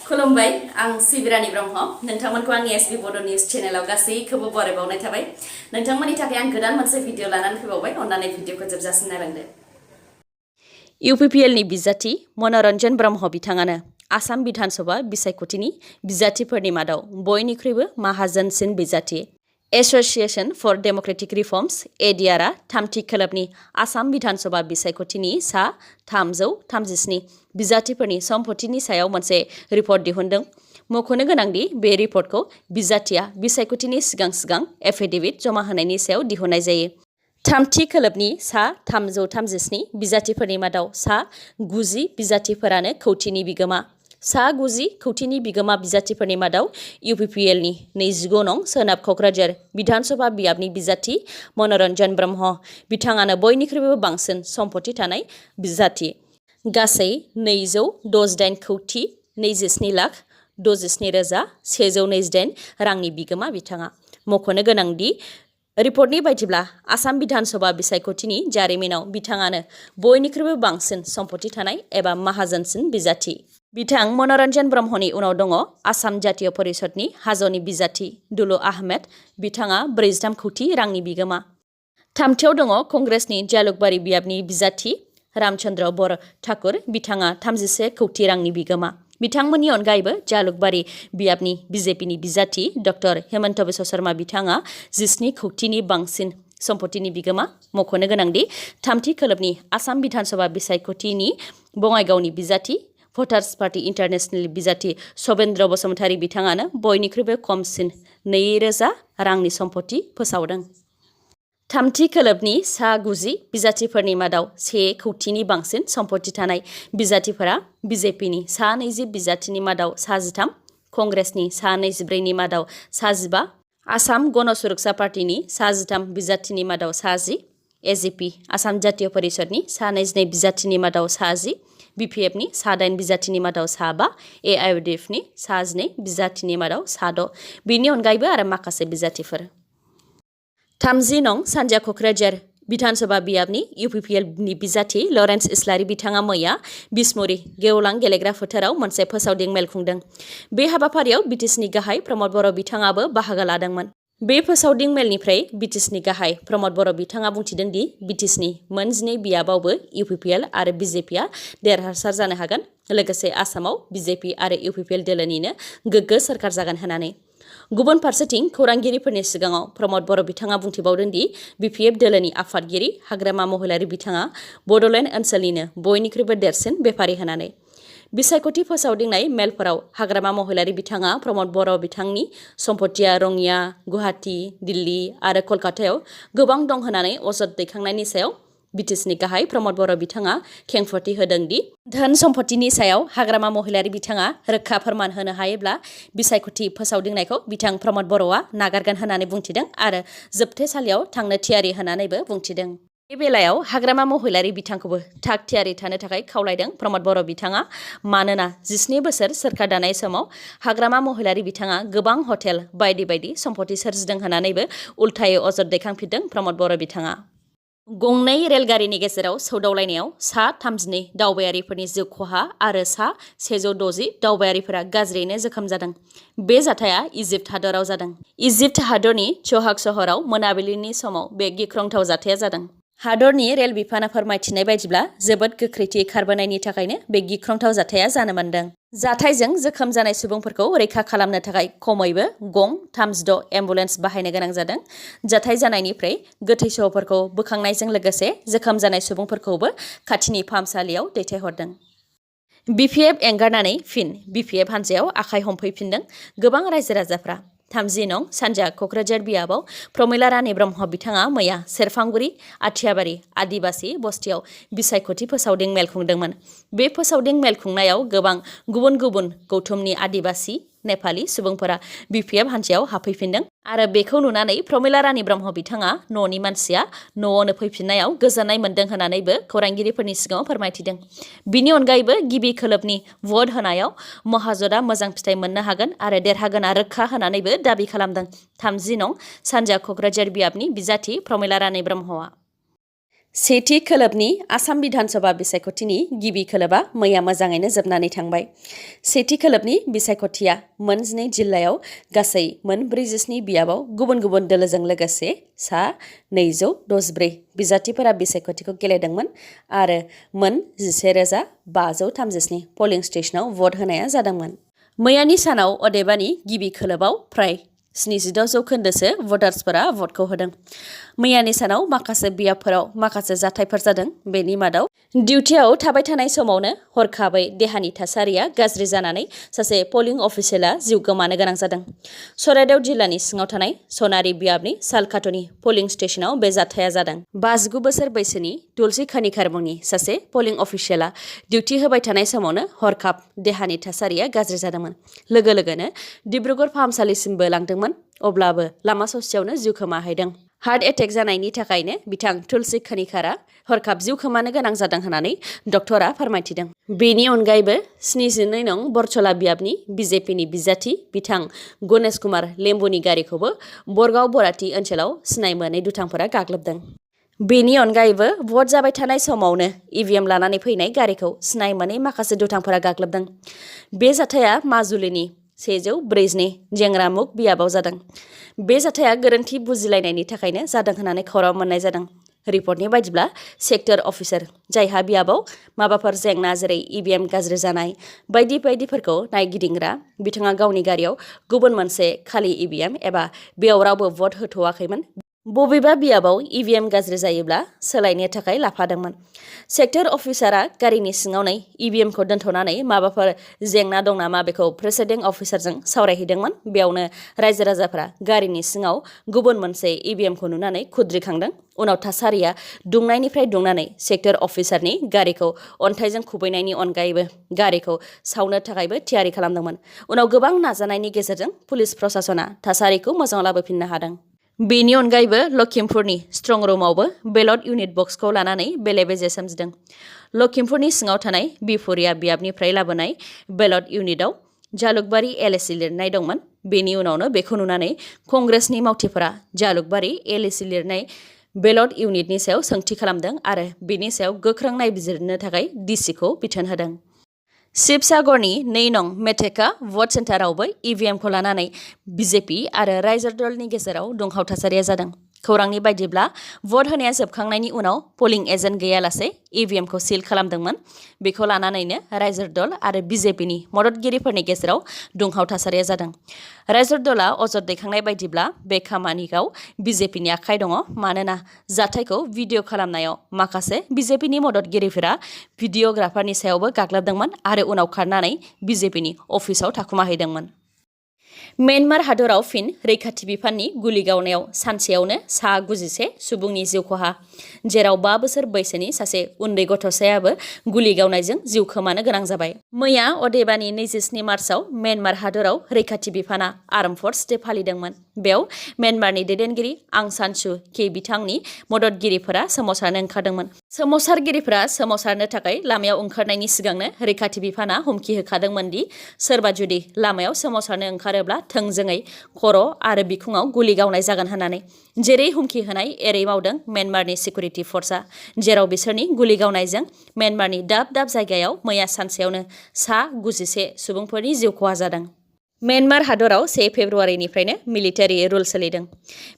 खुलुमबाय आं सिबिरानि ब्रह्म नोंथांमोनखौ आंनि एसबी बड' निउज चेनेलाव गासैखौबो बरायबावनाय थाबाय नोंथांमोननि थाखाय आं गोदान मोनसे भिडिअ लानानै फैबावबाय अन्नानै भिडिअखौ जोबजासिम नायलांदो इउपिपिएल नि बिजाथि मनरन्जन ब्रह्म बिथाङानो आसाम विधान सभा बिसायख'थिनि बिजाथिफोरनि मादाव बयनिख्रुइबो माहाजोनसिन बिजाथि एस'सिएशन फर डेम'क्रेटिक रिफर्म्स एडिआरआ थामथि खोलोबनि आसाम विधान सभा बिसायख'थिनि सा 337 बिजाथिफोरनि सम्पथिनि सायाव मोनसे रिपर्ट दिहुनदों मख'नो गोनांदि बे रिपर्टखौ बिजाथिया बिसायख'थिनि सिगां एफिडेविट जमा होनायनि सायाव दिहुननाय जायो थामथि खोलोबनि सा 337 बिजाथिफोरनि मादाव सा 90 बिजाथिफोरानो खौथिनि बिगोमा सा 90 खौथिनि बिगोमा बिजाथिफोरनि मादाव इउपिपिएलनि 25 नं सोनाब क'क्राझार विधान सभा बियाबनि बिजाथि मनरन्जन ब्रह्म बिथाङानो बयनिख्रुइबो बांसिन सम्पथि थानाय बिजाथि गासै 268 कौटि 27 लाख 67,128 रांनि बिगोमा बिथाङा मख'नो गोनांदि रिपर्टनि बायदिब्ला आसाम विधान सभा बिसायख'थिनि जारिमिनाव बिथाङानो बयनिख्रुइबो बांसिन सम्पथि थानाय एबा माहाजोनसिन बिजाथि बिथां मनरन्जन ब्रह्मनि उनाव दङ आसाम जातीय परिषदनि हाजोनि बिजाथि दुलु आहमेद बिथाङा 43 कौटि रांनि बिगोमा थामथियाव दङ कंग्रेसनि जालुकबारि बियाबनि बिजाथि रामचन्द्र बर ठाकुर बिथाङा 31 कौटि रांनि बिगोमा बिथांमोननि अनगायैबो जालुकबारि बियाबनि बिजेपिनि बिजाथि डक्टर हेमन्त बिश्व शर्मा बिथाङा 17 कौटिनि बांसिन सम्पथिनि बिगोमा मख'नो गोनांदि थामथि खोलोबनि आसाम विधान सभा बिसायख'थिनि बङाइगावनि बिजाथि भटार्स पार्टी इन्टारनेशनेल बिजाथि सवेन्द्र बसुमतारी बिथाङानो बयनिख्रुइबो खमसिन 2,000 रांनि सम्पथि फोसावदों थामथि खोलोबनि सा 90 बिजाथिफोरनि मादाव 1 कौटिनि बांसिन सम्पथि थानाय बिजाथिफोरा बिजेपिनि सा 20 बिजाथिनि मादाव सा 13 कंग्रेसनि सा 24 नि मादाव सा 15 आसाम गण सुरक्षा पार्टीनि सा 13 बिजाथिनि मादाव सा 10 एजिपि आसाम जातीय परिषदनि सा 22 बिजाथिनि मादाव सा 10 बिपिएफनि सा 8 बिजाथिनि मादाव सा 5 एआइउडिएफनि सा 12 बिजाथिनि मादाव सा 6 बिनि अनगायैबो आरो माखासे बिजाथिफोर 30 नं सानजा क'क्राझार विधान सभा बियाबनि इउपिपिएलनि बिजाथि लरेन्स इस्लारि बिथाङा मैया बिसमुरि गेवलां गेलेग्रा फोथाराव मोनसे फोसावदिं मेल खुंदों बे हाबाफारियाव बिटिसिनि गाहाय प्रमद बर' बिथाङाबो बाहागो लादोंमोन बे फोसावदिं मेलनिफ्राय बिटिसिनि गाहाय प्रमद बर' बिथाङा बुंथिदों दि बिटिसिनि मोन 12 बियाबावबो इउपिपिएल आरो बिजेपिआ देरहासार जानो हागोन लोगोसे आसामाव बिजेपि आरो इउपिपिएल दोलोनिनो गोग्गो सोरखार जागोन होननानै गुबुन फारसेथिं खौरांगिरिफोरनि सिगाङाव प्रमद बर' बिथाङा बुंथिबावदों दि बिपिएफ दोलोनि आफादगिरि हाग्रामा महिलारि बिथाङा बड'लेण्ड ओनसोलनिनो बयनिख्रुइबो देरसिन बेफारि होननानै बिसायख'थि फोसावदिंनाय मेलफोराव हाग्रामा महिलारि बिथाङा प्रमद बर' बिथांनि सम्पथिया रङिया गुवाहाटी दिल्ली आरो कलकातायाव गोबां दं होननानै अजद दैखांनायनि सायाव बिटिसिनि गाहाय प्रमद बर' बिथाङा खेंफोरथि होदों दि धोन सम्पथिनि सायाव हाग्रामा महिलारि बिथाङा रोखा फोरमान होनो हायोब्ला बिसायख'थि फोसावदिंनायखौ बिथां प्रमद बर'आ नागारगोन होननानै बुंथिदों आरो जोबथेसालियाव थांनो थियारि होननानैबो बुंथिदों बे बेलायाव हाग्रामा महिलारि बिथांखौबो थाग थियारि थानो थाखाय खावलायदों प्रमद बर' बिथाङा मानोना 17 बोसोर सोरखार दानाय समाव हाग्रामा महिलारि बिथाङा गोबां हटेल बायदि सम्पथि सोरजिदों होननानैबो उल्थायै अजद दैखांफिनदों प्रमद बर' बिथाङा गंनै रेलगारिनि गेजेराव सौदावलायनायाव सा 32 दावबायारिफोरनि जिउ खहा आरो सा 160 दावबायारिफोरा गाज्रियैनो जोखोम जादों बे जाथाया इजिप्ट हादराव जादों इजिप्ट हादरनि चहाक सहराव मोनाबिलिनि समाव बे गिख्रंथाव जाथाया जादों हादरनि रेल बिफाना फोरमायथिनाय बायदिब्ला जोबोद गोख्रैथि खारबोनायनि थाखायनो बे गिख्रंथाव जाथाया जानो मोनदों जाथायजों जोखोम जानाय सुबुंफोरखौ रैखा खालामनो थाखाय खमैबो गं 36 एम्बुलेन्स बाहायनो गोनां जादों जाथाय जानायनिफ्राय गोथै सहफोरखौ बोखांनायजों लोगोसे जोखोम जानाय सुबुंफोरखौबो खाथिनि फाहामसालियाव दैथायहरदों बिपिएफ एंगारनानै फिन बिपिएफ हान्जायाव आखाइ हमफैफिनदों गोबां रायजो राजाफ्रा 30 नं सानजा क'क्राझार बियाबाव प्रमिला रानी ब्रह्म बिथाङा मैया सेरफांगुरि आथियाबारि आदिबासी बस्तियाव बिसायख'थि फोसावदिं मेल खुंदोंमोन बे फोसावदिं मेल खुंनायाव गोबां गुबुन गौथुमनि आदिबासी नेपाली सुबुंफोरा बिपिएफ हान्जायाव हाबफैफिनदों आरो बेखौ नुनानै प्रमिला रानी ब्रह्म बिथाङा न'नि मानसिया न'आवनो फैफिननायाव गोजोननाय मोन्दों होननानैबो खौरांगिरिफोरनि सिगाङाव फोरमायथिदों बिनि अनगायैबो गिबि खोलोबनि भट होनायाव महाजोतआ मोजां फिथाइ मोननो हागोन आरो देरहागोना रोखा होननानैबो दाबि खालामदों 30 नं सानजा क'क्राझार बियाबनि बिजाथि प्रमिला रानी ब्रह्मआ सेथि खोलोबनि आसाम बिधानसभा बिसायख'थिनि गिबि खोलोबा मैया मोजाङैनो जोबनानै थांबाय। सेथि खोलोबनि बिसायख'थिया मोन 2 जिल्लायाव गासै मोन 47 बियाबाव गुबुन गुबुन दोलोजों लोगोसे सा 264 बिजाथिफोरा बिसायख'थिखौ गेलेदोंमोन आरो मोन 11,537 पलिं स्टेशनाव भट होनाया जादोंमोन। मैयानि सानाव अदेबानि गिबि खोलोबाव फ्राय 76 जौखोन्दोसो भटार्सफोरा भटखौ होदों। मैयानि सानाव माखासे बियाबफोराव माखासे जाथायफोर जादों। बेनि मादाव डिउटियाव थाबाय थानाय समावनो हरखाबै देहानि थासारिया गाज्रि जानानै सासे पलिं अफिसियेला जिउ गोमानो गोनां जादों। चराइदेव जिल्लानि सिङाव थानाय सनारि बियाबनि सालखाथ'नि पलिं स्टेशनाव बे जाथाया जादों। 59 बोसोर बैसोनि तुलसी खनिकार मुंनि सासे पलिं अफिसियेला डिउटि होबाय थानाय समावनो हरखाब देहानि थासारिया गाज्रि जादोंमोन। लोगो लोगोनो डिब्रुगड़ फाहामसालिसिमबो लांदोंमोन। अब्लाबो लामा ससेयावनो जिउ खोमाहैदों। हार्ट एटेक जानायनि थाखायनो बिथां तुलसी खनिकारा हरखाब जिउ खोमानो गोनां जादों होननानै डक्टरा फोरमायथिदों। बेनि अनगायैबो 72 नं बरछला बियाबनि बिजेपिनि बिजाथि बिथां गणेश कुमार लेम्बुनि गारिखौबो बरगाव बराति ओनसोलाव सिनाय मोनै दुथांफोरा गाग्लोबदों। बेनि अनगायैबो भट जाबाय थानाय समावनो इभिएम लानानै फैनाय गारिखौ सिनाय मोनै माखासे दुथांफोरा गाग्लोबदों। बे जाथाया माजुलिनि 142 जेंग्रामुख बियाबाव जादों। बे जाथाया गोरोन्थि बुजिलायनायनि थाखायनो जादों होननानै खौरां मोननाय जादों। रिपर्टनि बायदिब्ला सेक्टर अफिसार जायहा बियाबाव माबाफोर जेंना जेरै इभिएम गाज्रि जानाय बायदिफोरखौ नायगिदिंग्रा बिथाङा गावनि गारियाव गुबुन मोनसे खालि इभिएम एबा बेयाव रावबो भट होथ'वाखैमोन बबेबा बियाबाव इभिएम गाज्रि जायोब्ला सोलायनो थाखाय लाफादोंमोन। सेक्टर अफिसारा गारिनि सिङावनो इभिएमखौ दोनथ'नानै माबाफोर जेंना दं नामा बेखौ प्रेसिडिं अफिसारजों सावरायहैदोंमोन। बेयावनो रायजो राजाफोरा गारिनि सिङाव गुबुन मोनसे इभिएमखौ नुनानै खुद्रिखांदों। उनाव थासारिया दुंनायनिफ्राय दुंनानै सेक्टर अफिसारनि गारिखौ अन्थाइजों खुबैनायनि अनगायैबो गारिखौ सावनो थाखायबो थियारि खालामदोंमोन। उनाव गोबां नाजानायनि गेजेरजों पुलिस प्रशासना थासारिखौ मोजाङाव लाबोफिननो हादों। बेनि अनगायैबो लखिमपुरनि स्ट्रं रुमावबो बेलट इउनिट बक्सखौ लानानै बेले बेजे सोमजिदों। लखिमपुरनि सिङाव थानाय बिफुरिया बियाबनिफ्राय लाबोनाय बेलट इउनिटआव जालुकबारि एलएसि लिरनाय दंमोन। बेनि उनावनो बेखौ नुनानै कंग्रेसनि मावथिफोरा जालुकबारि एलएसि लिरनाय बेलट इउनिटनि सायाव सोंथि खालामदों आरो बेनि सायाव गोख्रों नायबिजिरनो थाखाय डिसिखौ बिथोन होदों। शिबसागरनि 2 नं मेटेका भट सेन्टारावबो इभिएमखौ लानानै बिजेपि आरो रायजो दलनि गेजेराव दुंहाव थासारिया जादों। खौरांनि बायदिब्ला भट होनाया जोबखांनायनि उनाव पलिं एजेन्ट गैयालासे इभिएमखौ सिल खालामदोंमोन। बेखौ लानानैनो रायजो दल आरो बिजेपिनि मददगिरिफोरनि गेजेराव दुंहाव थासारिया जादों। रायजो दलआ अजद दैखांनाय बायदिब्ला बे खामानियाव बिजेपिनि आखाइ दङ। मानोना जाथायखौ भिडिअ खालामनायाव माखासे बिजेपिनि मददगिरिफोरा भिडिअग्राफारनि सायावबो गाग्लोबदोंमोन आरो उनाव खारनानै बिजेपिनि अफिसाव थाखुमाहैदोंमोन। म्यानमार हादराव फिन रैखाथि बिफाननि गुलि गावनायाव सानसेयावनो सा 91 सुबुंनि जिउ खहा, जेराव 5 बोसोर बैसोनि सासे उन्दै गथ'सायाबो गुलि गावनायजों जिउ खोमानो गोनां जाबाय। मैया अदेबानि 27 मार्चआव म्यानमार हादराव रैखाथि बिफाना आर्म फर्स डे फालिदोंमोन। बेयाव म्यानमारनि दैदेनगिरि आं सान सु कि बिथांनि मददगिरिफोरा सोमावसारनो ओंखारदोंमोन। सोमावसारगिरिफोरा सोमावसारनो थाखाय लामायाव ओंखारनायनि सिगांनो रैखाथि बिफाना हुमखि होखादोंमोन दि सोरबा जुदि लामायाव सोमावसारनो ओंखारोब्ला थोंजोङै खर' आरो बिखुङाव गुलि गावनाय जागोन होननानै। जेरै हुमखि होनाय एरै मावदों म्यानमारनि सिकिउरिटि फर्सआ, जेराव बिसोरनि गुलि गावनायजों म्यानमारनि दाब दाब जायगायाव मैया सानसेयावनो सा 91 सुबुंफोरनि जिउ खहा जादों। म्यानमार हादराव 1 फेब्रुवारिनिफ्रायनो मिलिटारि रुल सोलिदों।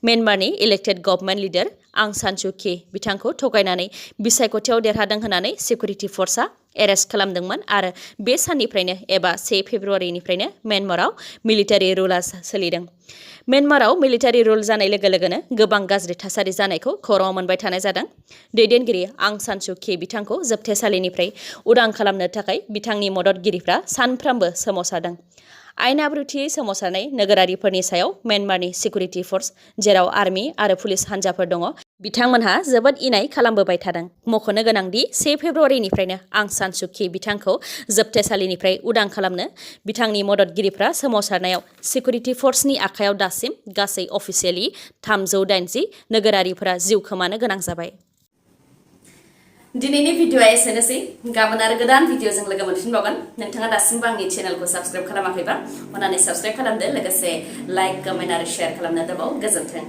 म्यानमारनि इलेक्टेड गभर्नमेन्ट लिडार आं सान सु कि बिथांखौ थगायनानै बिसायख'थियाव देरहादों होननानै सिकिउरिटि फर्सआ एरेस्ट खालामदोंमोन आरो बे साननिफ्रायनो एबा 1 फेब्रुवारिनिफ्रायनो म्यानमाराव मिलिटारि रुलआ सोलिदों। म्यानमाराव मिलिटारि रुल जानाय लोगो लोगोनो गोबां गाज्रि थासारि जानायखौ खौराङाव मोनबाय थानाय जादों। दैदेनगिरि आं सान सु कि बिथांखौ जोबथेसालिनिफ्राय उदां खालामनो थाखाय बिथांनि मददगिरिफ्रा सानफ्रोमबो सोमावसारदों। आयेन आब्रुथियै सोमावसारनाय नोगोरारिफोरनि सायाव म्यानमारनि सिकिउरिटि फर्स, जेराव आर्मि आरो पुलिस हान्जाफोर दङ, बिथांमोनहा जोबोद इनाय खालामबोबाय थादों। मख'नो गोनांदि 1 फेब्रुवारिनिफ्रायनो आं सान सु कि बिथांखौ जोबथेसालिनिफ्राय उदां खालामनो बिथांनि मददगिरिफ्रा सोमावसारनायाव सिकिउरिटि फर्सनि आखायाव दासिम गासै अफिसियेलि 380 नोगोरारिफोरा जिउ खोमानो गोनां जाबाय। दिनैनि भिडिअआ एसेनोसै। गाबोन आरो गोदान भिडिअजों लोगो मोनफिनबावगोन। नोंथाङा दासिमबो आंनि चेनेलखौ साबस्क्राइब खालामाखैबा अन्नानै साबस्क्राइब खालामदो, लोगोसे लाइक, कमेन्ट आरो शेयार खालामनो दाबाव। गोजोन्थों।